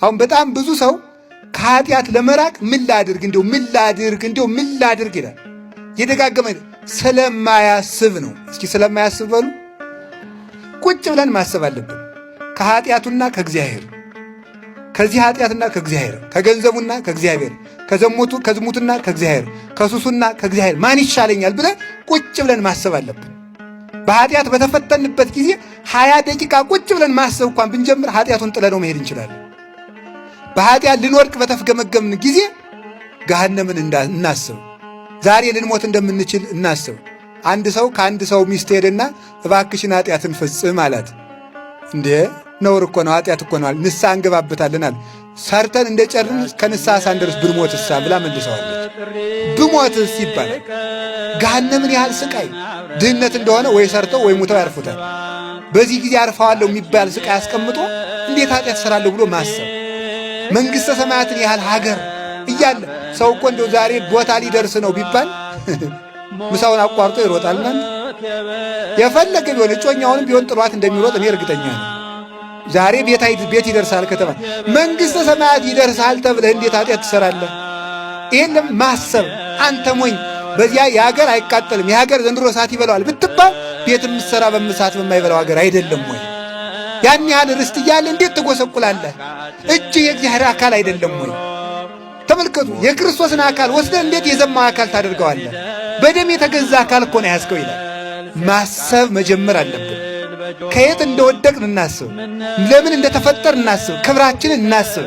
አሁን በጣም ብዙ ሰው ከኃጢአት ለመራቅ ምን ላድርግ እንዲሁ ምን ላድርግ እንዲሁ ምን ላድርግ ይላል። የደጋገመ ስለማያስብ ነው። እስኪ ስለማያስብ በሉ። ቁጭ ብለን ማሰብ አለብን። ከኃጢአቱና ከእግዚአብሔር፣ ከዚህ ኃጢአትና ከእግዚአብሔር፣ ከገንዘቡና ከእግዚአብሔር፣ ከዝሙትና ከእግዚአብሔር፣ ከሱሱና ከእግዚአብሔር ማን ይሻለኛል ብለን ቁጭ ብለን ማሰብ አለብን። በኃጢአት በተፈተንበት ጊዜ 20 ደቂቃ ቁጭ ብለን ማሰብ እንኳን ብንጀምር ኃጢአቱን ጥለነው መሄድ እንችላለን። በኃጢአት ልንወድቅ በተፍገመገምን ጊዜ ገሃነምን እናስብ። ዛሬ ልንሞት እንደምንችል እናስብ። አንድ ሰው ከአንድ ሰው ሚስት ሄደና እባክሽን ኃጢአትን ፍጽም አላት። እንዴ ነውር እኮ ነው፣ ኃጢአት እኮ ነው፣ ንስሐ እንገባበታለን አለ። ሰርተን እንደጨርን ከንስሐ ሳንደርስ ብንሞትሳ ብላ መልሰዋለች። ብሞትስ ይባላል። ገሃነምን ያህል ስቃይ ድህነት እንደሆነ ወይ ሰርተው ወይ ሙተው ያርፉታል። በዚህ ጊዜ አርፈዋለሁ የሚባል ስቃይ አስቀምጦ እንዴት ኃጢአት እሰራለሁ ብሎ ማሰብ፣ መንግሥተ ሰማያትን ያህል ሀገር እያለ ሰው እኮ እንደው ዛሬ ቦታ ሊደርስ ነው ቢባል ምሳውን አቋርጦ ይሮጣል። የፈለገ ቢሆን እጮኛውንም ቢሆን ጥሏት እንደሚሮጥ እኔ እርግጠኛ ነኝ። ዛሬ ቤት ይደርሳል ከተባለ መንግሥተ ሰማያት ይደርሳል ተብለህ እንዴት ኃጢአት ትሰራለህ? ይህን ማሰብ አንተ ሞኝ፣ በዚያ የሀገር አይቃጠልም የሀገር ዘንድሮ እሳት ይበላዋል ብትባል ቤት የምትሰራ በምሳት በማይበላው ሀገር አይደለም ወይ? ያን ያህል ርስት እያለ እንዴት ትጎሰቁላለህ? እጅ የእግዚአብሔር አካል አይደለም ወይ? ተመልከቱ፣ የክርስቶስን አካል ወስደህ እንዴት የዘማው አካል ታደርገዋለህ? በደም የተገዛ አካል እኮ ነው ያዝከው ይላል። ማሰብ መጀመር አለብን። ከየት እንደወደቅን እናስብ፣ ለምን እንደተፈጠር እናስብ፣ ክብራችንን እናስብ፣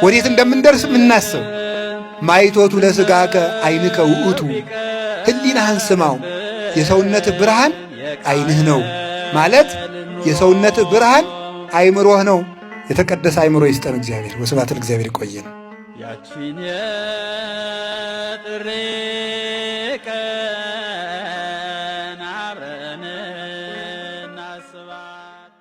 ወዴት እንደምንደርስም እናስብ። ማይቶቱ ለሥጋከ ዓይንከ ውእቱ፣ ሕሊናህን ስማው። የሰውነት ብርሃን ዓይንህ ነው ማለት የሰውነት ብርሃን አይምሮህ ነው። የተቀደሰ አይምሮ ይስጠን እግዚአብሔር። ወስብሐት ለእግዚአብሔር። ይቆየን። ያቺን የጥሪ ቀን አብረን እናስባት።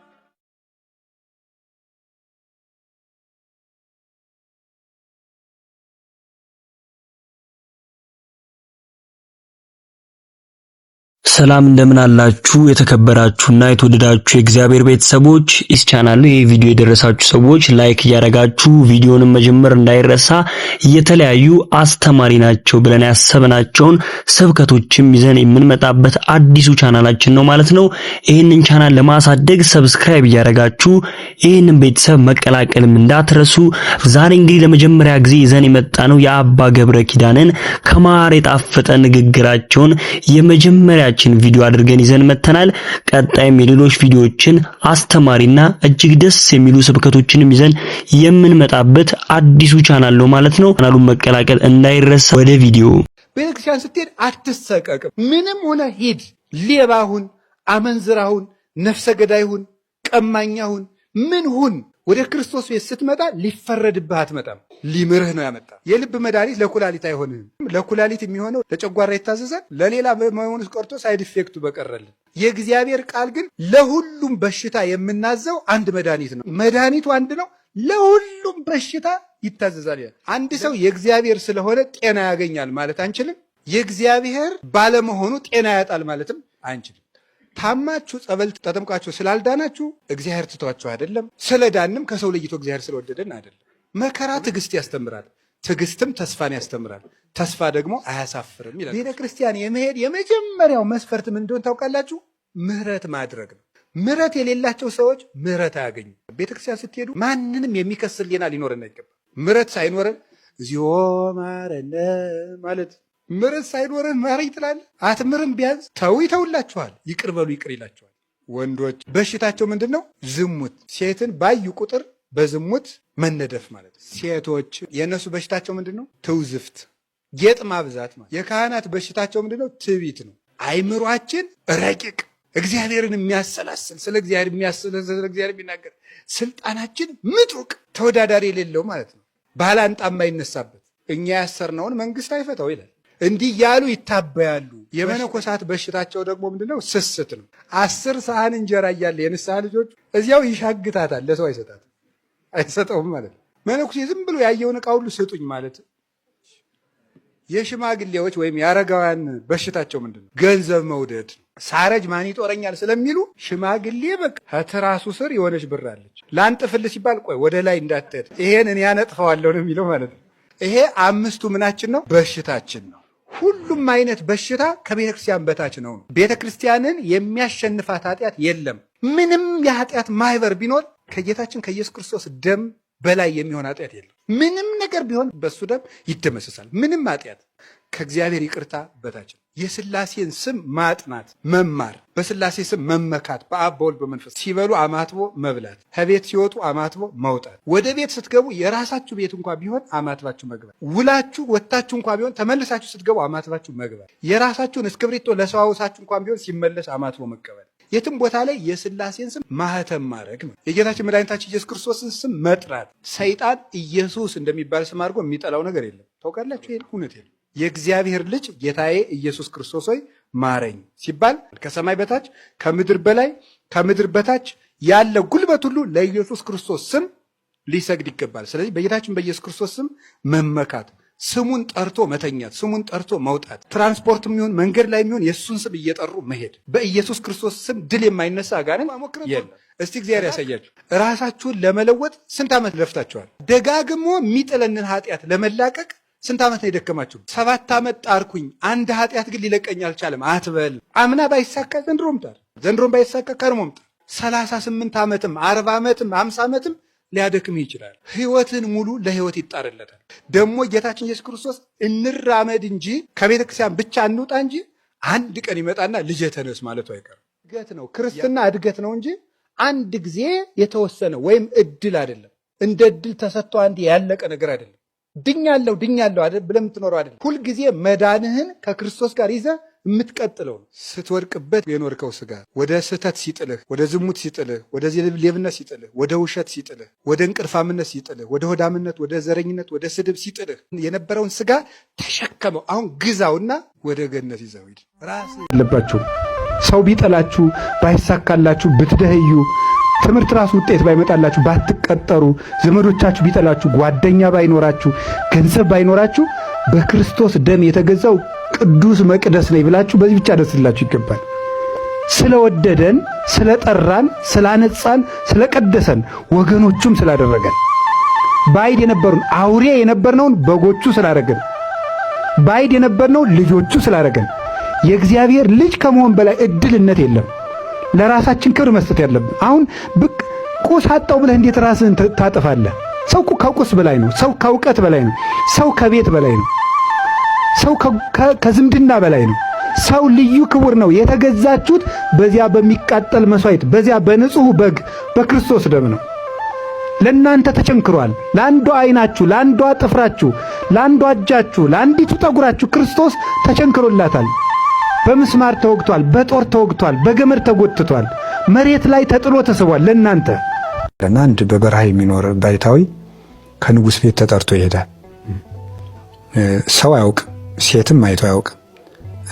ሰላም እንደምን አላችሁ? የተከበራችሁና የተወደዳችሁ የእግዚአብሔር ቤተሰቦች፣ ይህ ቻናል ይህ ቪዲዮ የደረሳችሁ ሰዎች like እያደረጋችሁ ቪዲዮንም መጀመር እንዳይረሳ። የተለያዩ አስተማሪ ናቸው ብለን ያሰብናቸውን ስብከቶችም ይዘን የምንመጣበት አዲሱ ቻናላችን ነው ማለት ነው። ይህንን ቻናል ለማሳደግ subscribe እያደረጋችሁ ይህንን ቤተሰብ መቀላቀልም እንዳትረሱ። ዛሬ እንግዲህ ለመጀመሪያ ጊዜ ይዘን የመጣነው የአባ ገብረ ኪዳንን ከማር የጣፈጠ ንግግራቸውን የመጀመሪያችን ቪዲዮ አድርገን ይዘን መተናል። ቀጣይም የሌሎች ቪዲዮዎችን አስተማሪና እጅግ ደስ የሚሉ ስብከቶችንም ይዘን የምንመጣበት አዲሱ ቻናል ነው ማለት ነው። ቻናሉን መቀላቀል እንዳይረሳ። ወደ ቪዲዮ። ቤተክርስቲያን ስትሄድ አትሰቀቅም። ምንም ሆነ ሂድ፣ ሌባ ሁን፣ አመንዝራ ሁን፣ ነፍሰ ገዳይ ሁን፣ ቀማኛ ሁን፣ ምን ሁን፣ ወደ ክርስቶስ ቤት ስትመጣ ሊፈረድብህ አትመጣም። ሊምርህ ነው ያመጣ። የልብ መድኃኒት ለኩላሊት አይሆንህም። ለኩላሊት የሚሆነው ለጨጓራ ይታዘዛል። ለሌላ መሆኑ ቀርቶ side effect ኡ በቀረልን። የእግዚአብሔር ቃል ግን ለሁሉም በሽታ የምናዘው አንድ መድኃኒት ነው። መድኃኒቱ አንድ ነው። ለሁሉም በሽታ ይታዘዛል። አንድ ሰው የእግዚአብሔር ስለሆነ ጤና ያገኛል ማለት አንችልም። የእግዚአብሔር ባለመሆኑ ጤና ያጣል ማለትም አንችልም። ታማችሁ ጸበል ተጠምቃችሁ ስላልዳናችሁ እግዚአብሔር ትቷችሁ አይደለም። ስለዳንም ከሰው ለይቶ እግዚአብሔር ስለወደደን አይደለም። መከራ ትዕግስት ያስተምራል፣ ትዕግስትም ተስፋን ያስተምራል፣ ተስፋ ደግሞ አያሳፍርም ይላል። ቤተ ክርስቲያን የመሄድ የመጀመሪያው መስፈርት ምን እንደሆነ ታውቃላችሁ? ምህረት ማድረግ ነው። ምህረት የሌላቸው ሰዎች ምህረት አያገኙ። ቤተክርስቲያን ስትሄዱ ማንንም የሚከስ ሕሊና ሊኖረን አይገባም። ምህረት ሳይኖረን እግዚኦ ማረነ ማለት፣ ምህረት ሳይኖረን ማረኝ ትላለህ። አትምርም። ቢያንስ ተው ይተውላችኋል። ይቅር በሉ ይቅር ይላችኋል። ወንዶች በሽታቸው ምንድን ነው? ዝሙት። ሴትን ባዩ ቁጥር በዝሙት መነደፍ ማለት ነው። ሴቶች የእነሱ በሽታቸው ምንድን ነው? ትውዝፍት፣ ጌጥ ማብዛት ማለት። የካህናት በሽታቸው ምንድን ነው? ትዕቢት ነው። አይምሯችን ረቂቅ እግዚአብሔርን የሚያሰላስል፣ ስለ እግዚአብሔር የሚያሰላስል፣ ስለ እግዚአብሔር የሚናገር፣ ስልጣናችን ምጡቅ ተወዳዳሪ የሌለው ማለት ነው። ባላንጣ የማይነሳበት፣ እኛ ያሰርነውን መንግስት አይፈታው ይላል። እንዲህ ያሉ ይታበያሉ። የመነኮሳት በሽታቸው ደግሞ ምንድነው? ስስት ነው። 10 ሰሃን እንጀራ እያለ የንስሐ ልጆች እዚያው ይሻግታታል፣ ለሰው አይሰጣትም፣ አይሰጠውም ማለት ነው። መነኩሴ ዝም ብሎ ያየውን ዕቃ ሁሉ ስጡኝ ማለት የሽማግሌዎች ወይም የአረጋውያን በሽታቸው ምንድን ነው? ገንዘብ መውደድ። ሳረጅ ማን ይጦረኛል ስለሚሉ ሽማግሌ በቃ ከትራሱ ስር የሆነች ብር አለች። ላንጥፍልህ ሲባል ቆይ ወደ ላይ እንዳትሄድ ይሄን እኔ ያነጥፈዋለሁ ነው የሚለው ማለት ነው። ይሄ አምስቱ ምናችን ነው? በሽታችን ነው። ሁሉም አይነት በሽታ ከቤተ ክርስቲያን በታች ነው። ቤተ ክርስቲያንን የሚያሸንፋት ኃጢአት የለም። ምንም የኃጢአት ማህበር ቢኖር ከጌታችን ከኢየሱስ ክርስቶስ ደም በላይ የሚሆን ኃጢአት የለም። ምንም ነገር ቢሆን በሱ ደም ይደመሰሳል። ምንም ኃጢአት ከእግዚአብሔር ይቅርታ በታች ነው። የስላሴን ስም ማጥናት መማር፣ በስላሴ ስም መመካት፣ በአብ በወልድ በመንፈስ ሲበሉ አማትቦ መብላት፣ ከቤት ሲወጡ አማትቦ መውጣት፣ ወደ ቤት ስትገቡ የራሳችሁ ቤት እንኳ ቢሆን አማትባችሁ መግባት፣ ውላችሁ ወጥታችሁ እንኳ ቢሆን ተመልሳችሁ ስትገቡ አማትባችሁ መግባት፣ የራሳችሁን እስክብሪቶ ለሰው አውሳችሁ እንኳ ቢሆን ሲመለስ አማትቦ መቀበል፣ የትም ቦታ ላይ የስላሴን ስም ማህተም ማድረግ ነው። የጌታችን መድኃኒታችን ኢየሱስ ክርስቶስን ስም መጥራት። ሰይጣን ኢየሱስ እንደሚባል ስም አድርጎ የሚጠላው ነገር የለም። ታውቃላችሁ፣ ይሄን እውነት የለም። የእግዚአብሔር ልጅ ጌታዬ ኢየሱስ ክርስቶስ ሆይ ማረኝ ሲባል ከሰማይ በታች ከምድር በላይ ከምድር በታች ያለ ጉልበት ሁሉ ለኢየሱስ ክርስቶስ ስም ሊሰግድ ይገባል። ስለዚህ በጌታችን በኢየሱስ ክርስቶስ ስም መመካት፣ ስሙን ጠርቶ መተኛት፣ ስሙን ጠርቶ መውጣት፣ ትራንስፖርት የሚሆን መንገድ ላይ የሚሆን የእሱን ስም እየጠሩ መሄድ፣ በኢየሱስ ክርስቶስ ስም ድል የማይነሳ አጋንንት የለም። እስቲ እግዚአብሔር ያሳያችሁ። ራሳችሁን ለመለወጥ ስንት ዓመት ለፍታችኋል? ደጋግሞ የሚጥለንን ኃጢአት ለመላቀቅ ስንት ዓመት ነው የደከማችሁ? 7 ዓመት ጣርኩኝ፣ አንድ ኃጢአት ግን ሊለቀኝ አልቻለም አትበል። አምና ባይሳካ ዘንድሮም ጣር፣ ዘንድሮም ባይሳካ ከርሞም ጣር። 38 ዓመትም 40 ዓመትም 50 ዓመትም ሊያደክም ይችላል። ህይወትን ሙሉ ለህይወት ይጣርለታል። ደግሞ ጌታችን ኢየሱስ ክርስቶስ እንራመድ እንጂ ከቤተ ክርስቲያን ብቻ እንውጣ እንጂ አንድ ቀን ይመጣና ልጄ ተነስ ማለቱ አይቀርም። እድገት ነው ክርስትና፣ እድገት ነው እንጂ አንድ ጊዜ የተወሰነ ወይም እድል አይደለም። እንደ እድል ተሰጥቶ አንድ ያለቀ ነገር አይደለም። ድኛለሁ ድኛለሁ አይደል ብለህ የምትኖረው አይደለም። ሁልጊዜ መዳንህን ከክርስቶስ ጋር ይዘህ የምትቀጥለው ነው። ስትወድቅበት የኖርከው ስጋ ወደ ስህተት ሲጥልህ፣ ወደ ዝሙት ሲጥልህ፣ ወደ ሌብነት ሲጥልህ፣ ወደ ውሸት ሲጥልህ፣ ወደ እንቅልፋምነት ሲጥልህ፣ ወደ ሆዳምነት፣ ወደ ዘረኝነት፣ ወደ ስድብ ሲጥልህ የነበረውን ስጋ ተሸከመው። አሁን ግዛውና ወደ ገነት ይዘው ሂድ። ራስህ አለባችሁ። ሰው ቢጠላችሁ፣ ባይሳካላችሁ፣ ብትደህዩ፣ ትምህርት ራሱ ውጤት ባይመጣላችሁ፣ ባትቀጠሩ፣ ዘመዶቻችሁ ቢጠላችሁ፣ ጓደኛ ባይኖራችሁ፣ ገንዘብ ባይኖራችሁ በክርስቶስ ደም የተገዛው ቅዱስ መቅደስ ነኝ ብላችሁ በዚህ ብቻ ደስ ሊላችሁ ይገባል። ስለወደደን፣ ስለጠራን፣ ስላነጻን፣ ስለቀደሰን፣ ወገኖቹም ስላደረገን፣ ባዕድ የነበሩን አውሬ የነበርነውን በጎቹ ስላደረገን፣ ባዕድ የነበርነውን ልጆቹ ስላደረገን የእግዚአብሔር ልጅ ከመሆን በላይ እድልነት የለም። ለራሳችን ክብር መስጠት ያለብን። አሁን ብቅ ቁስ አጣው ብለህ እንዴት ራስህን ታጠፋለህ? ሰው ከቁስ በላይ ነው። ሰው ከእውቀት በላይ ነው። ሰው ከቤት በላይ ነው። ሰው ከዝምድና በላይ ነው። ሰው ልዩ ክቡር ነው። የተገዛችሁት በዚያ በሚቃጠል መስዋዕት፣ በዚያ በንጹሕ በግ በክርስቶስ ደም ነው። ለእናንተ ተቸንክሯል። ለአንዷ ዓይናችሁ፣ ለአንዷ ጥፍራችሁ፣ ለአንዷ እጃችሁ፣ ለአንዲቱ ጠጉራችሁ ክርስቶስ ተቸንክሮላታል። በምስማር ተወግቷል፣ በጦር ተወግቷል፣ በገመድ ተጎትቷል፣ መሬት ላይ ተጥሎ ተስቧል። ለእናንተ እና አንድ በበረሃ የሚኖር ባይታዊ ከንጉሥ ቤት ተጠርቶ ይሄዳል። ሰው አያውቅም፣ ሴትም አይቶ አያውቅም።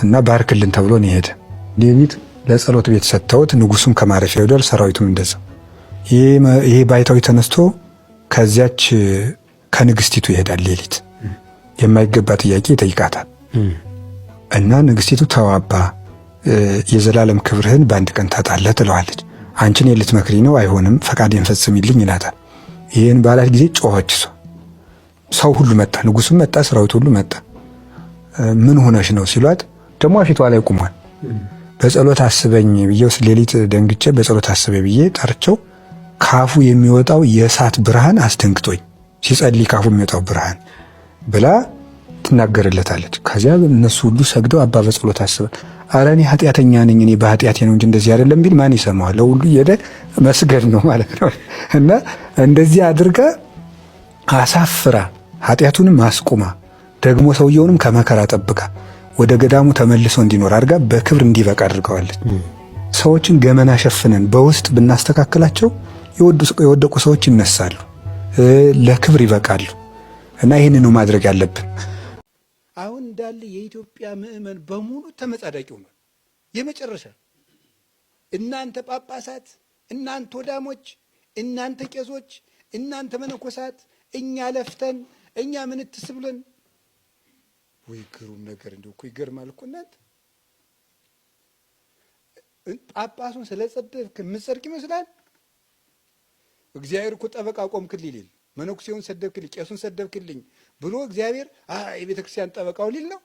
እና ባርክልን ተብሎ ነው የሄደ። ሌሊት ለጸሎት ቤት ሰጥተውት ንጉሱም ከማረፊያው ይሄዳል፣ ሰራዊቱም እንደዛ። ይሄ ባይታዊ ተነስቶ ከዚያች ከንግስቲቱ ይሄዳል። ሌሊት የማይገባ ጥያቄ ይጠይቃታል። እና ንግስቲቱ ተዋባ የዘላለም ክብርህን በአንድ ቀን ታጣለህ ትለዋለች። አንቺን ልትመክሪ ነው? አይሆንም፣ ፈቃዴን ፈጽሚልኝ ይላታል። ይህን ባላት ጊዜ ጮኸች። እሷ ሰው ሁሉ መጣ፣ ንጉሱም መጣ፣ ሰራዊቱ ሁሉ መጣ። ምን ሆነሽ ነው ሲሏት ደግሞ ፊቷ ላይ ቁሟል። በጸሎት አስበኝ ብዬው ሌሊት ደንግጬ በጸሎት አስበኝ ብዬ ጠርቸው ካፉ የሚወጣው የእሳት ብርሃን አስደንግጦኝ ሲጸልይ ካፉ የሚወጣው ብርሃን ብላ ትናገርለታለች። ከዚያ እነሱ ሁሉ ሰግደው አባ በጸሎት አስበን፣ ኧረ እኔ ኃጢአተኛ ነኝ እኔ በኃጢአቴ ነው እንጂ እንደዚህ አይደለም ቢል ማን ይሰማዋል? ለሁሉ እየሄደ መስገድ ነው ማለት ነው። እና እንደዚህ አድርጋ አሳፍራ ኃጢአቱንም አስቁማ ደግሞ ሰውየውንም ከመከራ ጠብቃ ወደ ገዳሙ ተመልሶ እንዲኖር አድርጋ በክብር እንዲበቃ አድርገዋለች። ሰዎችን ገመና ሸፍነን በውስጥ ብናስተካክላቸው የወደቁ ሰዎች ይነሳሉ፣ ለክብር ይበቃሉ። እና ይህንኑ ማድረግ ያለብን። አሁን እንዳለ የኢትዮጵያ ምዕመን በሙሉ ተመጻዳቂ ሆኗል። የመጨረሻ እናንተ ጳጳሳት፣ እናንተ ወዳሞች፣ እናንተ ቄሶች፣ እናንተ መነኮሳት እኛ ለፍተን እኛ ምንትስ ብለን ወይ ግሩም ነገር! እንደው እኮ ይገርማል እኮ እናንተ። ጳጳሱን ስለሰደብክ የምትጸድቅ ይመስላል። እግዚአብሔር እኮ ጠበቃ ቆምክልኝ ሊል፣ መነኩሴውን ሰደብክልኝ፣ ቄሱን ሰደብክልኝ ብሎ እግዚአብሔር የቤተ ክርስቲያን ጠበቃው ሊል ነው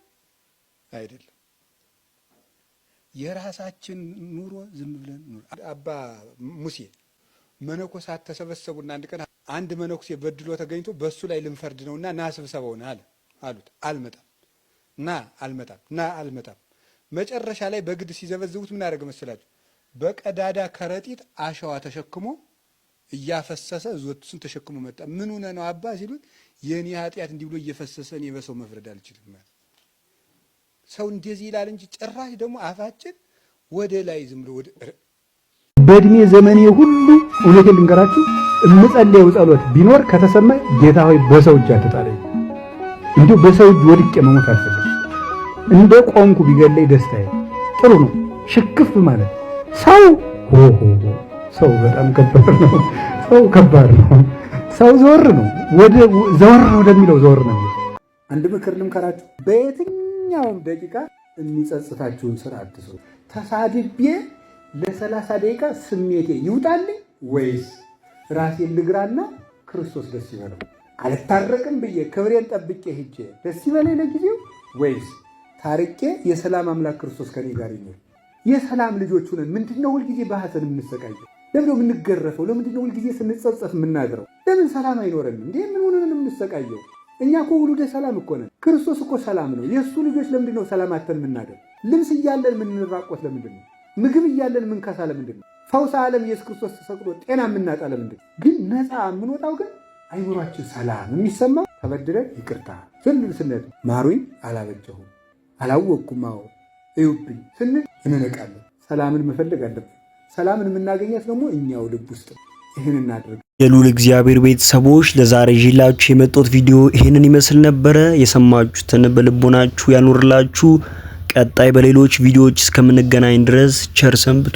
አይደለም። የራሳችን ኑሮ ዝም ብለን ኑሮ። አባ ሙሴ መነኮሳት ተሰበሰቡና አንድ ቀን አንድ መነኩሴ በድሎ ተገኝቶ በእሱ ላይ ልንፈርድ ነውና ና ስብሰባውን አለ አሉት። አልመጣም፣ ና አልመጣም፣ ና አልመጣም። መጨረሻ ላይ በግድ ሲዘበዝቡት ምን አደረገ መሰላችሁ? በቀዳዳ ከረጢት አሸዋ ተሸክሞ እያፈሰሰ ዞቱን ተሸክሞ መጣ። ምን ሆነ ነው አባ ሲሉት፣ የኔ ኃጢአት እንዲህ ብሎ እየፈሰሰ እኔ በሰው መፍረድ አልችልም ማለት። ሰው እንደዚህ ይላል እንጂ ጭራሽ ደግሞ አፋችን ወደ ላይ ዝም ብሎ ወደ በእድሜ ዘመኔ ሁሉ እውነቴን ልንገራችሁ፣ እምጸልየው ጸሎት ቢኖር ከተሰማኝ ጌታ ሆይ በሰው እጅ አትጣለኝ። እንዲሁ በሰው እጅ ወድቄ መሞት አልፈልግም። እንደ ቆምኩ ቢገለኝ ደስታዬ። ጥሩ ነው ሽክፍ ማለት። ሰው ሆ ሆ፣ ሰው በጣም ከባድ ነው። ሰው ከባድ ነው። ሰው ዘወር ነው፣ ወደ ዘወር ወደሚለው ዘወር ነው። አንድ ምክር ልምከራችሁ። በየትኛውም ደቂቃ የሚጸጽታችሁን ስራ አትስሩ። ተሳድቤ ለ30 ደቂቃ ስሜቴ ይውጣልኝ ወይስ ራሴን ልግራና ክርስቶስ ደስ ይበለው? አልታረቅም ብዬ ክብሬን ጠብቄ ሂጄ ደስ ይበለኝ ለጊዜው ወይስ ታርቄ የሰላም አምላክ ክርስቶስ ከኔ ጋር ይኖር? የሰላም ልጆች ሆነን ምንድነው ሁልጊዜ በሐዘን የምንሰቃየው? ለምንድነው የምንገረፈው? ለምንድነው ሁልጊዜ ስንጸጸት የምናድረው? ለምን ሰላም አይኖረንም? እንዴ ምን ሆነን የምንሰቃየው? እኛ እኮ ውሉደ ሰላም እኮ ነን። ክርስቶስ እኮ ሰላም ነው። የእሱ ልጆች ለምንድን ነው ሰላም አተን የምናድረው? ልብስ እያለን የምንራቆት ለምንድን ነው? ምግብ እያለን የምንከሳ ለምንድን ነው? ፈውሰ ዓለም ኢየሱስ ክርስቶስ ተሰቅሎ ጤና የምናጣ ለምንድን ነው? ግን ነፃ የምንወጣው ግን አይምሯችን ሰላም የሚሰማ ተበድለን ይቅርታ ስንል ስንል ማሩኝ፣ አላበጀሁም፣ አላወቅኩም፣ አዎ እዩብኝ ስንል እንነቃለን። ሰላምን መፈለግ አለብን። ሰላምን የምናገኛት ደግሞ እኛው ልብ ውስጥ። ይህን እናድርግ። የልዑል እግዚአብሔር ቤተሰቦች፣ ለዛሬ ይዤላችሁ የመጣሁት ቪዲዮ ይህንን ይመስል ነበረ። የሰማችሁትን በልቦናችሁ ያኑርላችሁ። ቀጣይ በሌሎች ቪዲዮዎች እስከምንገናኝ ድረስ ቸር ሰንብቱ።